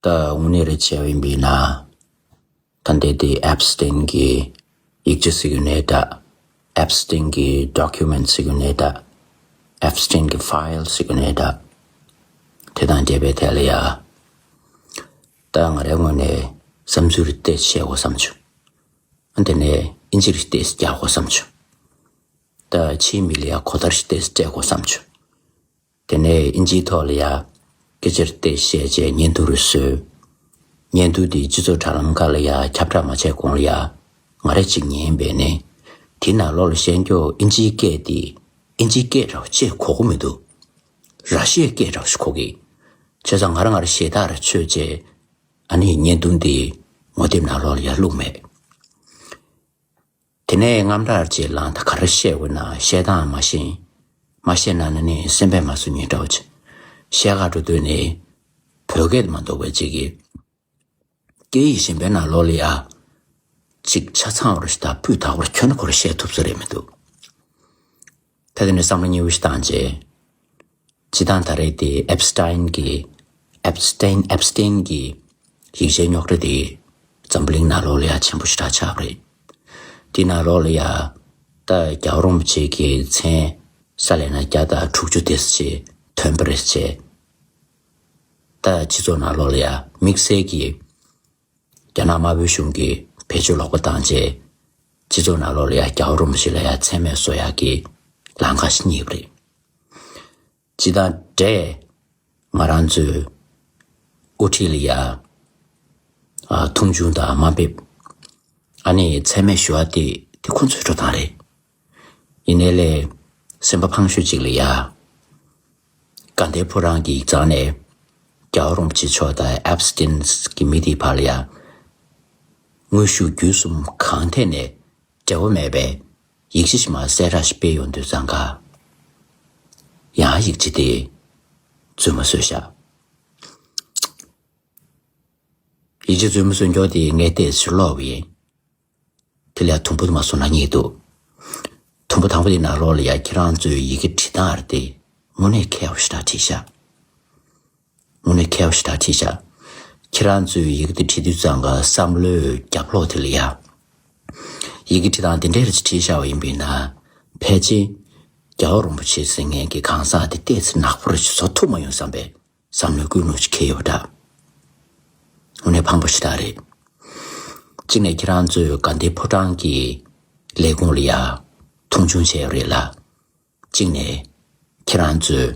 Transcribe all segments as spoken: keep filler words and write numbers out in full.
ད་དངོས་གནས་རེད་བྱས་པ་ཡིན་པས་ན། ད་འདི་དེ་ཨེབ་སི་ཏིན་གྱི་ཡིག་ཆ་ཟེར་གྱི་ནའི་འདྲ། ཨེབ་སི་ཏིན་གྱི་ཌོ་ཀུ་མེན་ཊི་ཟེར་གྱི་ནའི་འདྲ། ཨེབ་སི་ཏིན་གྱི་ཕ་ཡིལ་ཟེར་གྱི་ནའི་འདྲ། དེ་དང་འབྲེལ་བའི་ཐད་ལ་ཡ། ད་ང་རའི་ངོས་ནས་བསམ་ཚུལ་རེ་ཏོག་ཙམ་བཤད་དགོས་བསམ་བྱུང་། ཨ་དེ་ནས་ཨིན་ཇི་རེ་ཏོག་ཙམ་རྒྱག་དགོས་བསམ་བྱུང་། ད་ཕྱིའི་མི་ལ་ཡ་གོ་བརྡ་རེ་ཏོག་ཙམ་སྤྲད་དགོས་བསམ་བྱུང་། དེ་ནས་ཨིན་ཇིའི་ཐོག་ལ་ཡ་སྐད་ཆ་རེ་ཏོག་ཙམ་བཤད་བྱས་བརྙན་ཐུང་རེ་བཟོས། བརྙན་ཐུང་དེ་སྤྱི་ཚོགས་དྲ་ལམ་ཁག་ལ་ཡ་ཁྱབ་བསྒྲགས་མ་བྱས་གོང་ལ་ཡ། ང་རས་གཅིག་ཉན་པས་ནི། དེ་ནང་ལོགས་ལ་བཤད་རྒྱུ་ཨིན་ཇིའི་སྐད་དེ་ཨིན་ཇིའི་སྐད་འདྲ་བོ་ཅིག་གོ་གི་མི་འདུག་ར་ཤི་ཡའི་སྐད་འདྲ་བོ་ཞིག་གོ་གི། བྱས་ཙང་ང་རང་ང་རང་ཞེ་དྲག་རེ་ཆོད་བྱས། ཨ་ནི་བརྙན་ཐུང་དེ་ངོ་དེབ་ནང་ལོགས་ལ་ཡ་བླུགས་མེད། དེ་ནས་དངངས་སྐྲག་ཅིག་ལངས། ད་ག་རེ་བཤད་དགོས་ན་བཤད་སྟངས་མ་ཤེས། མ་བཤད་ན་ན་ནི་སེམས་པས་མ་བཟོད་ཉིན་འདྲ་བོ་ཅིག་བཤད་ག་འགྲོ་དུས་ནི་བོད་སྐད་དུ་མ་གཏོགས་པའི་ཅིག་གི། སྐད་ཡིག་གཞན་པའི་ནང་ལོགས་ལ་ཡ། ཅིག་ཆ་ཚང་བར་ཞིག་དང་སྤུས་དག་པར་ཁྱོན་ནས་ཁོ་རང་བཤད་ཐུབ་ས་རེད་མི་འདུག་ད་དེ་ནས་བསམ་བློ་སྙིང་པོ་ཞིག་བཏང་རྗེས། སྤྱིར་བཏང་ད་རེས་དེ་ཨེབ་སི་ཏིན་གྱི། ཨེབ་སི་ཏིན། ཨེབ་སི་ཏིན་གྱི་ཡིག་ཆའི་རྙོག་དྲ་དེ་འཛམ་བུ་གླིང་ནང་ལོགས་ལ་ཡ་ཆེན་པོ་ཞེ་དྲག་ཆགས་པ་རེད། དེ་ནང་ལོགས་ལ་ཡ། ད་རྒྱལ་བ་རིན་པོ་ཆེ་གི་མཚན་ས་ལས་ན་བརྒྱ་དང་དྲུག་ཅུ་དེ་ཙམ་ཅིག་ཐོན་པ་རེད་བྱས། ད་སྤྱི་ཚོགས་ནང་ལོགས་ལ་ཡ་དམིགས་བསལ་གྱི། རྒྱ་ནག་དམར་པོའི་གཞུང་གིས་བེད་སྤྱོད་ལོག་པ་བཏང་རྗེས། སྤྱི་ཚོགས་ནང་ལོགས་ལ་ཡ་རྒྱལ་བ་རིན་པོ་ཆེ་ལ་ཡ་མཚན་སྨད་བཟོ་ཡག་གི་ལམ་ཁ་ཞིག་རྙེད་པ་རེད། སྤྱིར་བཏང་འདྲས། ང་རང་ཚོའི་དབུ་ཁྲིད་ལ་ཡ། ཨ། མཐོང་ཆུང་དང་དམའ་འབེབས། ཨ་ནི་མཚན་སྨད་ཞུ་བ་དེ་དེ་ཁོ་ཚོའི་འགྲོ་སྟངས་རེད། ཡིན་ནའི་ལས། སེམས་པ་ཕངས་ཤོས་ཅིག་ལ་ཡ། དགའ་ལྡན་ཕོ་བྲང་གི་ཡིག་ཚང་ནས། རྒྱལ་བ་རིན་པོ་ཆེ་མཆོག་དང་ཨེབ་སི་ཏིན་གྱི་མི་དེའི་བར་ལ་ཡ། དངོས་ཤུགས་བརྒྱུད་གསུམ་གང་ཐད་ནས་འབྲེལ་བ་མེད་པའི་ཡིག་ཆ་ཞིག་མར་གསལ་བསྒྲགས་ཤིག་སྤེལ་ཡོང་དུས་ཙང་ཀ། ཡང་ཡིག་ཆ་དེ་རྫུན་མ་བཟོས་བཞག་ཡིག་ཆ་རྫུན་མ་བཟོས་མཁན་དེ་ངས་ཏོག་ཙམ་ཀློག་པ་ཡིན། དེ་ལ་དུམ་བུ་དུ་མ་བཟོ་ན་གཉིས་འདུག་དུམ་བུ་དང་པོ་དེ་ནང་ལོགས་ལ་ཡ་ཁྱེད་རང་ཚོའི་ཡི་གེ་བྲིས་སྟངས་རེད་དེ། དངོས་གནས་མཁས་པོ་ཞེ་དྲག་བྲིས་ཤག་དངོས་གནས་མཁས་པོ་ཞེ་དྲག་བྲིས་ཤག་ཁྱེད་རང་ཚོའི་ཡི་གེ་དེ་བྲིས་དུས་ཙང་ཀ་བསམ་བློའི་རྒྱབ་ལོགས་དེ་ལ་ཡ། ཡི་གེ་བྲིས་སྟངས་དེ་འདྲས་རེ་བྲིས་བཞག་པ་ཡིན་པས་ན། ཕལ་ཆེར། རྒྱལ་བ་རིན་པོ་ཆེ་ཟེར་མཁན་གྱི་གང་ཟག་དེ་ཏོག་ཙམ་ནག་པོ་རེ་བཟོ་ཐུབ་མ་ཡོང་བསམ་པའི་བསམ་བློའི་ཀུན་སློང་ཞིག་འཁྱེར་ཡོད་པ་འདྲ། དངོས་གནས་ཕངས་པོ་ཞེ་དྲག་རེད། གཅིག་ནས་ཁྱེད་རང་ཚོས་དགའ་ལྡན་ཕོ་བྲང་གི་ལས་ཁུངས་ལ་ཡ་མཐོང་ཆུང་བྱས་ཡོད་རེད་ལ། གཅིག་ནས་ཁྱེད་རང་ཚོས་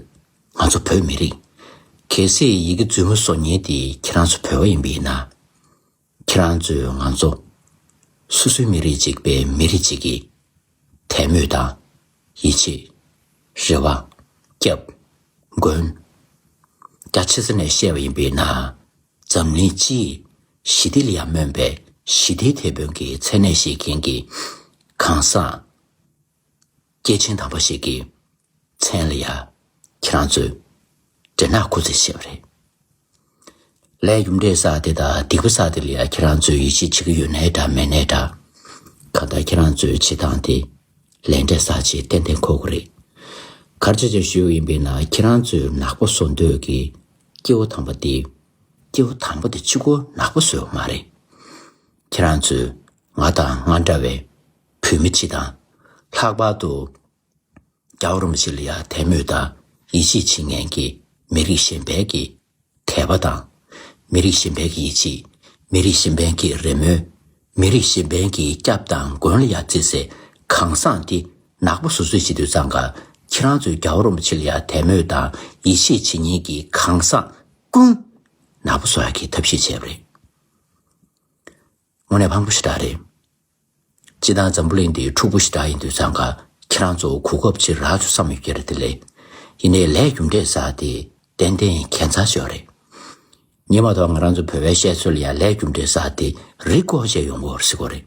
ང་ཚོ་བོད་མི་རིགས། གལ་སྲིད་ཡི་གེ་རྫུན་མ་བཟོ་མཁན་དེ་ཁྱེད་རང་ཚོ་བོད་པ་ཡིན་པ་ཡིན་ན། ཁྱེད་རང་ཚོས་ང་ཚོ་སོ་སོའི་མི་རིགས་གཅིག་པའི་མི་རིགས་གཅིག་གི་དད་མོས་དང་། ཡིད་ཆེས། རེ་བ། སྐྱབས། མགོན། རྒྱ་ཆེ་ས་ནས་བཤད་པ་ཡིན་པས་ན། འཛམ་གླིང་སྤྱིའི་ཞི་བདེ་ལ་ཡང་སྨོན་པའི་ཞི་བདེའི་དེད་དཔོན་གྱི་མཚན་གནས་བཞེས་མཁན་གྱི་གང་ཟག་སྐྱེས་ཆེན་དམ་པ་ཞིག་གི་མཚན་ལ་ཡ་ཁྱེད་རང་ཚོས་སྦྲེལ་ནག་སྐུ་རྩེད་བྱས་པ་རེད། ལས་རྒྱུ་འབྲས་བསགས་དེ་དང་སྡིག་པ་བསགས་དེ་ལ་ཡ་ཁྱེད་རང་ཚོས་ཡིད་ཆེས་བྱེད་ཀྱི་ཡོད་ནའི་འདྲ་མེད་ནའི་འདྲ། གང་ལྟར་ཁྱེད་རང་ཚོའི་བྱེད་སྟངས་དེ་ལས་འབྲས་བསགས་ཆེད་ཏན་ཏན་འཁོར་གྱི་རེད། ག་རེ་བྱས་བྱས་ཞུས་པ་ཡིན་པས་ན། ཁྱེད་རང་ཚོས་ནག་པོ་བཟོ་འདོད་ཀྱི་སྐྱེ་བོ་དམ་པ་དེ། སྐྱེ་བོ་དམ་པ་དེ་གཅིག་པོ་ནག་པོ་བཟོས་པ་མ་རེད། ཁྱེད་རང་ཚོས་ང་དང་ང་འདྲ་བའི་བོད་མི་སྤྱི་དང་། ལྷག་པར་དུ་རྒྱལ་བ་རིན་པོ་ཆེ་ལ་ཡ་དད་མོས་དང་ཡིད་ཆེས་བྱེད་མཁན་གྱི་མི་རིགས་གཞན་པའི་གི་དད་པ་དང་། མི་རིགས་གཞན་པའི་གི་ཡིད་ཆེས། མི་རིགས་གཞན་པའི་གི་རེ་སྨོན། མི་རིགས་གཞན་པའི་གི་སྐྱབས་དང་མགོན་ལ་ཡ་བརྩི་སའི་གང་ཟག་འདི་ནག་པོ་བཟོ་བཟོས་བྱེད་དུས་ཙང་ཀ། ཁྱེད་རང་ཚོས་རྒྱལ་བ་རིན་པོ་ཆེ་ལ་ཡ་དད་མོས་དང་ཡིད་ཆེས་བྱེད་མཁན་གྱི་གང་ཟག་ཀུན་ནག་པོ་བཟོ་ཡ་གི་ཐབས་ཤེས་བྱས་པ་རེད། དངོས་གནས་ཕངས་པོ་ཞེ་དྲག་རེད། སྤྱིར་བཏང་འཛམ་བུ་གླིང་འདི་འཁྲུག་པོ་ཞེ་དྲག་ཡིན་དུས་ཙང་ཀ། ཁྱེད་རང་ཚོ་གོ་སྐབས་ཅིག་རག་བྱུང་བསམ་ཡོད་ཀྱི་རེད་དེ་ལས། ཡིན་ནའི་ལས་རྒྱུ་འབྲས་ཟེར་དེ་ཏན་ཏན་ཁྱད་མཚར་ཞིག་རེད། ངས་མ་གཏོགས་ང་རང་ཚོ་བོད་པའི་བཤད་སྲོལ་ལ་ཡ་ལས་རྒྱུ་འབྲས་ཟེར་དེ་རི་བསྐོར་བྱས་ཡོང་གི་ཡོད་རེད་ཟེར་གྱི་ཡོད་རེད།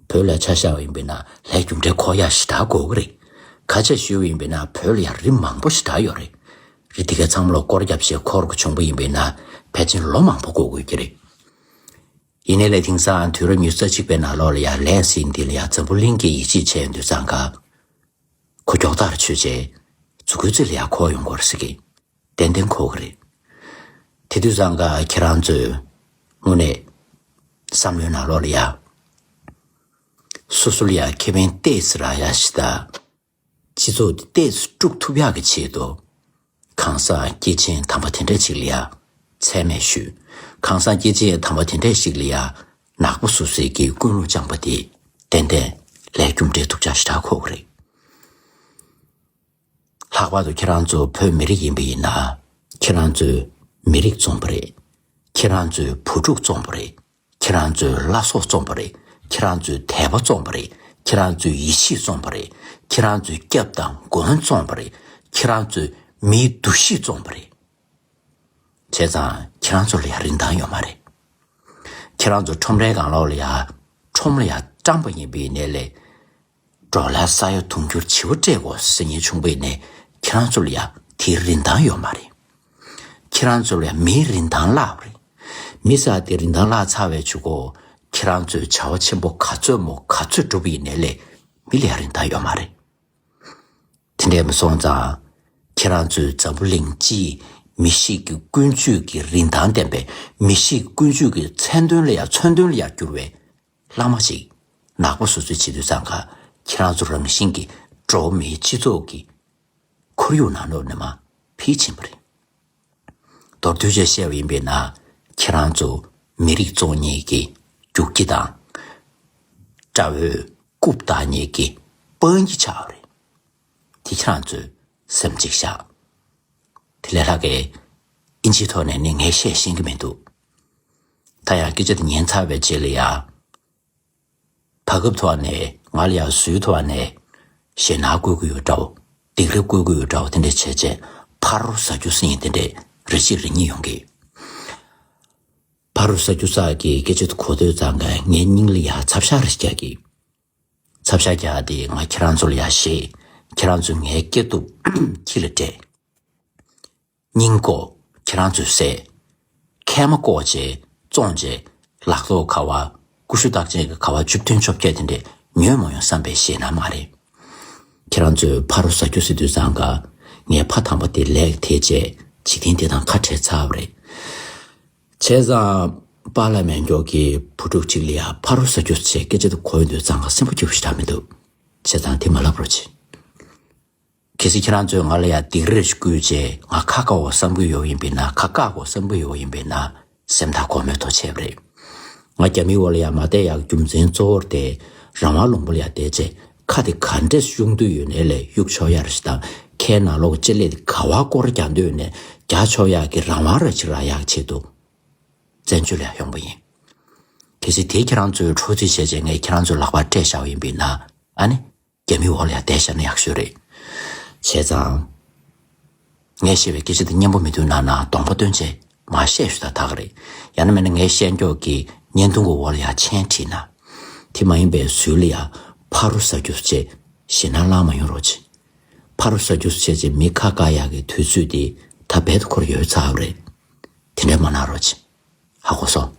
བོད་ལ་ཆ་བཞག་པ་ཡིན་པས་ན་ལས་རྒྱུ་འབྲས་འཁོར་ཡག་ཞེ་དྲག་དགོས་ཀྱི་རེད། ཁ་ཆེ་ཞུས་པ་ཡིན་པས་ན་བོད་ལ་ཡ་རི་མང་པོ་ཞེ་དྲག་ཡོད་རེད། རི་དེ་གའི་ཚང་མ་ལ་སྐོར་རྒྱབ་བྱས་འཁོར་དགོས་བྱུང་པ་ཡིན་པས་ན་ཕལ་ཆེར་ལོ་མང་པོ་འགོར་དགོས་ཀྱི་རེད། ཡིན་ནའི་ལས་དེང་སང་དུས་རབས་ཉི་ཤུ་རྩ་གཅིག་པའི་ནང་ལོགས་ལ་ཡ་ལས་ཟེར་འདི་ལ་ཡ་འཛམ་བུ་གླིང་གིས་ཡིད་ཆེས་བྱས་ཡོང་དུས་ཙང་ཀ། ཁོ་མགྱོགས་དར་ཆོད་བྱས་མཛུབ་གུའི་རྩེ་ལ་ཡ་འཁོར་ཡོང་གི་ཡོད་རེད་ཟེར་གི། ཏན་ཏན་འཁོར་གི་རེད། དེ་དུས་ཙང་ཀ་ཁྱེད་རང་ཚོས་དངོས་གནས་བསམ་བློའི་ནང་ལོགས་ལ་ཡ། སོ་སོ་ལ་ཡ་ཁེ་ཕན་ཏོག་ཙམ་རག་ཡ་ཞིག་དང་། སྤྱི་ཚོགས་འདི་ཏོག་ཙམ་དཀྲུག་ཐུབ་ཡག་གི་ཆེད་དུ། གང་ཟག་སྐྱེས་ཆེན་དམ་པ་དེ་འདྲ་ཞིག་ལ་ཡ་མཚན་སྨད་ཞུས། གང་ཟག་སྐྱེས་ཆེན་དམ་པ་དེ་འདྲ་ཞིག་ལ་ཡ་ནག་པོ་བཟོ་སའི་གི་ཀུན་སློང་བཅངས་པ་དེ་ཏན་ཏན་ལས་རྒྱུ་འབྲས་སྡུག་ཅག་ཞེ་དྲག་འཁོར་གི་རེད། ལྷག་པར་དུ་ཁྱེད་རང་ཚོ་བོད་མི་རིགས་ཡིན་པ་ཡིན་ན། ཁྱེད་རང་ཚོས་མི་རིགས་བཙོངས་པ་རེད། ཁྱེད་རང་ཚོས་བུ་ཕྲུག་བཙོངས་པ་རེད། ཁྱེད་རང་ཚོས་བླ་སྲོག་བཙོངས་པ་རེད། ཁྱེད་རང་ཚོས་དད་པ་བཙོངས་པ་རེད། ཁྱེད་རང་ཚོས་ཡིད་ཆེས་བཙོངས་པ་རེད། ཁྱེད་རང་ཚོས་སྐྱབས་དང་མགོན་བཙོངས་པ་རེད། ཁྱེད་རང་ཚོས་མིའི་འདུ་ཤེས་བཙོངས་པ་རེད། བྱས་ཙང་ཁྱེད་རང་ཚོ་ལ་ཡང་རིན་ཐང་ཡོད་མ་རེད། ཁྱེད་རང་ཚོ་ཁྲོམ་རའི་སྒང་ལོགས་ལ་ཡ། ཁྲོམ་ལ་ཡ་སྤྲང་པོ་ཡིན་པའི་ནས་ལས། འབྲོག་ལ་ས་ཡ་དུང་ཕྱུར་བྱེ་བ་སྤྲད་དགོས་ཟེར་མཁན་བྱུང་བའི་ནས་ཁྱེད་རང་ཚོ་ལ་ཡ་དེའི་རིན་ཐང་ཡོད་མ་རེད། ཁྱེད་རང་ཚོ་ལ་ཡ་མིའི་རིན་ཐང་བརླག་པ་རེད། མི་ཟེར་དེ་རིན་ཐང་བརླག་ཚར་བའི་ཆུ་གོ། ཁྱེད་རང་ཚོས་བྱ་བ་ཆེན་པོ་ག་ཚོད་མོ་ག་ཚོད་སྒྲུབ་པའི་ནས་ལས། མི་ལ་ཡ་རིན་ཐང་ཡོད་མ་རེད། དེ་འདྲས་མ་སོང་ཙང་། ཁྱེད་རང་ཚོའི་འཛམ་བུ་གླིང་སྤྱིའི་མི་གཤིས་ཀྱི་ཀུན་སྤྱོད་ཀྱི་རིན་ཐང་ལྡན་པའི་མི་གཤིས་ཀྱི་ཀུན་སྤྱོད་ཀྱི་མཚན་དོན་ལ་ཡ་མཚོན་དོན་ལ་ཡ་གྱུར་བའི་ལྷག་མ་ཞིག་ནག་པོ་བཟོ་ཚུལ་བྱེད་དུས་ཙང་ཀ་ཁྱེད་རང་ཚོ་རང་བཞིན་གྱིས་འགྲོ་བ་མིའི་སྤྱི་ཚོགས་ཀྱི་ཁོར་ཡུག་ནང་ལོགས་ནས་མར་ཕྱིན་ཕྱིན་པ་རེད། མདོར་བསྡུས་བྱས་བཤད་པ་ཡིན་པས་ན། ཁྱེད་རང་ཚོ་མི་རིགས་བཙོང་མཁན་གྱི་རྒྱུག་ཁྱི་དང་། དགྲ་བོའི་རྐུབ་བཏགས་མཁན་གྱི་དཔང་ཁྱི་ཆགས་པ་རེད། དེ་ཁྱེད་རང་ཚོས་སེམས་གཅིག་བཞག་དེ་ལས་ལྷག་གི་ཨིན་ཇིའི་ཐོག་ནས་ནི་ངས་བཤད་ཤེས་ཀྱི་མི་འདུག་ད་ཡང་སྐད་ཆ་དེ་ཉན་ཚར་བའི་རྗེས་ལ་ཡ། བར་སྐབས་ཐོག་ནས་ང་ལ་ཡང་ཟུར་ཐོག་ནས་ཞེད་སྣང་བསྐུལ་གྱི་ཡོད་འདྲ་བོ། སྡིགས་ར་བསྐུལ་གྱི་ཡོད་འདྲ་བོ། དེ་འདྲ་བྱས་རྗེས་ཕ་རོལ་ཟ་རྒྱུ་ཟེར་མཁན་དེ་འདྲས་རེ་གཅིག་རེ་གཉིས་ཡོང་གི། ཕ་རོལ་ཟ་རྒྱུ་ཟེར་གྱི་སྐད་ཆ་དེ་གོ་དུས་ཙང་ཀ་ངའི་སྙིང་ལ་ཡང་ཚབ་ཤ་རེ་རྒྱག་གི། ཚབ་ཤ་རྒྱག་དེ་ང་ཁྱེད་རང་ཚོ་ལ་ཡང་བཤད། ཁྱེད་རང་ཚོས་ངའི་སྐྱེ་སྟོབས་ཁྱི་ལ་སྤྲད། སྙིང་ལྐོག་ཁྱེད་རང་ཚོས་བསད། མཁལ་མ་བཀོག་བྱས་བཙོངས་བྱས་ལག་ཐོག་ཁ་བ། ཀུ་ཤུ་རྟགས་ཅན་གྱི་ཁ་བ་བཅུ་བདུན་བཅོ་བརྒྱད་དེ་འདྲས་ཉོས་མ་ཡོང་བསམ་པའི་ཞེད་སྣང་མ་རེད། ཁྱེད་རང་ཚོས་ཕ་རོལ་ཟ་རྒྱུ་ཟེར་དུས་ཙང་ཀ་ངའི་ཕ་དམ་པ་དེ་ལས་ཐེ་བྱས་འཇིག་རྟེན་འདི་དང་ཁ་བྲལ་ཚར་བ་རེད། བྱས་ཙང་པཱ་ལགས་མེད་མགྱོགས་ཀྱི་བུ་ཕྲུག་ཅིག་ལ་ཡང་ཕ་རོལ་ཟ་རྒྱུ་ཟེར་སྐད་ཆ་དེ་གོ་ཡོང་དུས་ཙང་ཀ་སེམས་པ་སྐྱིད་པོ་ཞེ་དྲག་མི་འདུག་བྱས་ཙང་དེ་མ་ལབ་རོགས་བྱེད། གལ་སྲིད་ཁྱེད་རང་ཚོས་ང་ལ་ཡང་སྡིགས་ར་བསྐུལ་བྱས་ང་ཁ་བཀག་འོ་བསམ་གྱི་ཡོད་ཡིན་པས་ན། ཁ་བཀག་འོ་བསམ་གྱི་ཡོད་ཡིན་པས་ན། སེམས་ཐག་གོར་མོའི་ཐོག་ཆད་པ་རེད། ང་རྒྱ་མིའི་འོག་ལ་ཡང་མ་བསྡད་ཡག་རྒྱུ་མཚན་གཙོ་བོར་དེ་རང་དབང་ལུང་པ་ལ་ཡང་བསྡད་བྱས་ཁ་དེ་ག་འདྲས་གཡུག་འདོད་ཡོད་ནའི་ལས་གཡུག་ཆོག་ཡག་རེད་ཞེ་དང་། ཁའི་ནང་ལོགས་ཀྱི་ལྕེ་ལེ་དེ་ག་བ་སྐོར་རྒྱག་འདོད་ཡོད་ནའི་རྒྱག་ཆོག་ཡག་གི་རང་དབང་ར་ཅིག་རག་ཡག་ཆེད་དུ་བཙན་བྱོལ་ལ་ཡང་ཡོང་པ་ཡིན། གལ་སྲིད་དེ་ཁྱེད་རང་ཚོས་འཕྲོག་རྩིས་བྱས་བྱས་ངས་ཁྱེད་རང་ཚོའི་ལག་པར་སྤྲད་བཞག་པ་ཡིན་པས་ན། ཨ་ནི། རྒྱ་མིའི་འོག་ལ་ཡང་བསྡད་བཞག་ན་ཡག་ཤོས་རེད། བྱས་ཙང་། ངས་བཤད་པའི་སྐད་ཆ་དེ་སྙན་པོ་མི་འདུག་ན་ན་གདོང་པ་སྟོན་བྱས་མར་བཤད་ཞུ་ད་ད་ག་རེད། ཡང་ན་མིན་ན་ངའི་བཤད་མགྱོགས་ཀྱི་བརྙན་ཐུང་གི་འོག་ལ་ཡང་མཆན་བྲིས་ན། དེ་མ་ཡིན་པའི་ཟུར་ལ་ཡང་ཕ་རོལ་ཟ་རྒྱུ་བྱས་ཞེད་སྣང་ལངས་མ་ཡོང་རོགས་བྱེད། ཕ་རོལ་ཟ་རྒྱུ་བྱས་བྱས་མི་ཁ་བཀག་ཡག་གི་དུས་ཚོད་དེ་ད་རྦད་དེ་འཁོར་ཡོད་ཚར་བ་རེད། དེ་འདྲས་མ་གནང་རོགས་བྱེད། ཧ་གོ་སོང་